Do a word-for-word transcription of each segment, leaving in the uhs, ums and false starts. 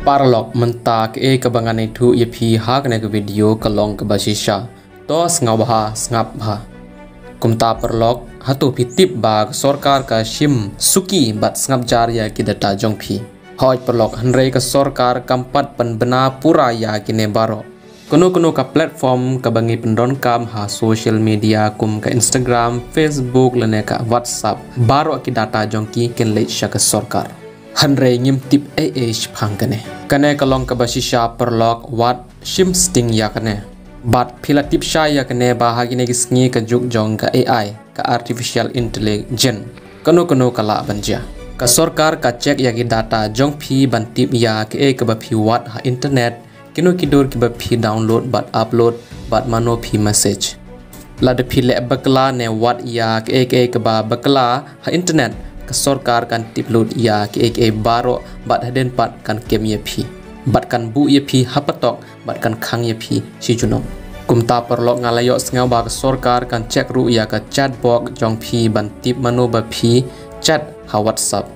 Paralok, mynta kaei kaba ngan ïathuh ïa phi ha kane ka video ka long kaba shisha. To sngewbha sngap bha. Kumta paralok, hato phi tip ba ka sorkar ka shim suki bad sngap jar ïa ki data jong phi? Hooid paralok, hynrei ka sorkar kam pat pynbna pura ïa kine baroh. Kano kano ka platform kaba ngi pyndonkam ha social media kum ka Instagram, Facebook lane ka WhatsApp, baroh ki data jong ki kin leit sha ka sorkar. Hynrei ngim tip ei ei shaphang kane. Kane ka long kaba shisha paralok, wat shim sting ïa kane. Bad phi la tip shai ïa kane ba ha kine ki sngi ka juk jong ka A I, ka artificial intelligence, kano kano ka lah ban jia. Ka sorkar ka check ïa ki data jong phi ban tip ïa kaei kaba phi wad ha internet, kino ki dur kiba phi download bad upload, bad mano phi message. Lada phi leh bakla ne wad ïa kaei kaei kaba bakla ha internet, ka sorkar kan tip lut ïa kaei kaei baroh bad hadien pat kan kem ïa phi, bad kan buh ïa phi ha patok, bad kan khang ïa phi shi junom. Kumta paralok, nga la ïohsngew ba ka sorkar kan check ruh ïa ka chatbox jong phi ban tip mano ba phi chat ha WhatsApp.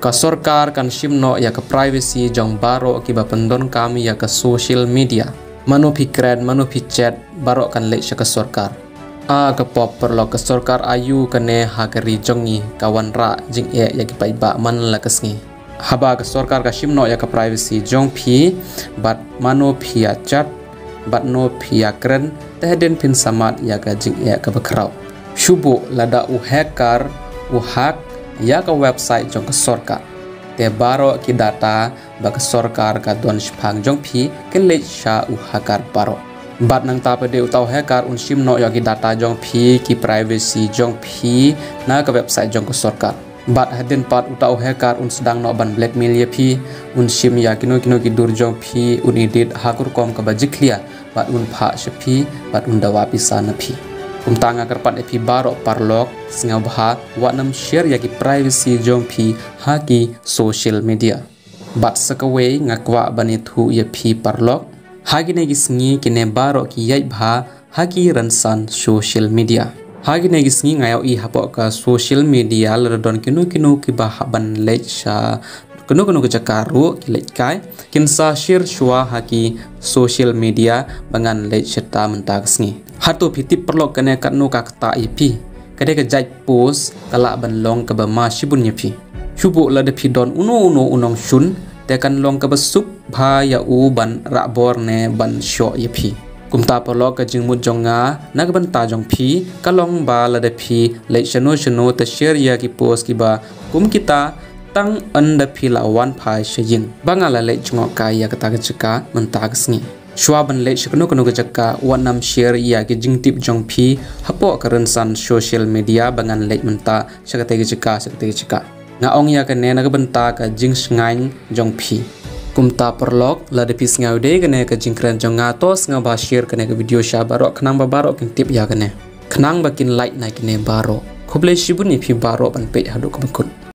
Ka sorkar kan shim noh ïa ka privacy jong baroh kiba pyndonkam ïa ka social media. Mano phi kren, mano phi chat, baroh kan leit sha ka sorkar. A ka pop paralok, ka sorkar aiu kane ha ka ri jong ngi, ka wanrah jingeh ïa ki paidbah man la ka sngi. Haba ka sorkar ka shim noh ïa ka privacy jong phi, bad mano phi ïa chat, bad no phi ïa kren, te hadien phin samad ïa ka jingeh kaba khraw. Shu buh lada u hacker u hack ïa ka website jong ka sorkar, te baroh ki data ba ka sorkar ka don shaphang jong phi kin leit sha u hacker baroh. Bad nangta pat de uta u hacker un shim noh ïa ki data jong phi, ki privacy jong phi na ka website jong ka sorkar. Bad hadien pat uta u hacker un sdang noh ban blackmail ïa phi, un shim ïa kino kino ki dur jong phi, un edit ha ka rukom kaba jylliew, bad un phah sha phi, bad un dawa pisa na phi. Kumta nga kyrpad ïa phi baroh paralok, sngewbha wat nym share ïa ki privacy jong phi ha ki social media. Bad sa kawei nga kwah ban ïathuh ïa phi paralok, ha kine ki sngi kine baroh ki ïaid bha ha ki rynsan social media. Ha kine ki sngi nga ïohi hapoh ka social media lada don kino kino kiba hap ban leit sha kino kino ka jaka ruh ki leit kai, kin sa share shuwa ha ki social media ba ngan leit shata mynta ka sngi. Hato phi tip paralok kane katno ka ktah ïa phi? Ka dei ka jait post ka lah ban long kaba ma shibun ïa phi. Shu buh lada phi don uno uno u nongshun, te kan long kaba suk bha ïa u ban rah bor ne ban shoh ïa phi. Kumta paralok, ka jingmut jong nga na ka bynta jong phi ka long ba lada phi leit shano shano te share ïa ki post kiba kum kita tang ynda phi la wan phai sha ïing. Ba nga la leit jngoh kai ïa kata ka jaka mynta ka sngi. Shuwa ban leit sha kano kano ka jaka, wat nym share ïa ki jingtip jong phi hapoh ka rynsan social media ba ngan leit mynta sha katei ka jaka, sha katei ka jaka. Nga ong ïa kane na ka bynta ka jingshngaiñ jong phi. Kumta paralok, lada phi sngew dei kane ka jingkren jong nga, to sngewbha share kane ka video sha baroh khnang ba baroh kin tip ïa kane, khnang ba kin like na kine baroh. Khublei shibun ïa phi baroh ban peit haduh kaba kut.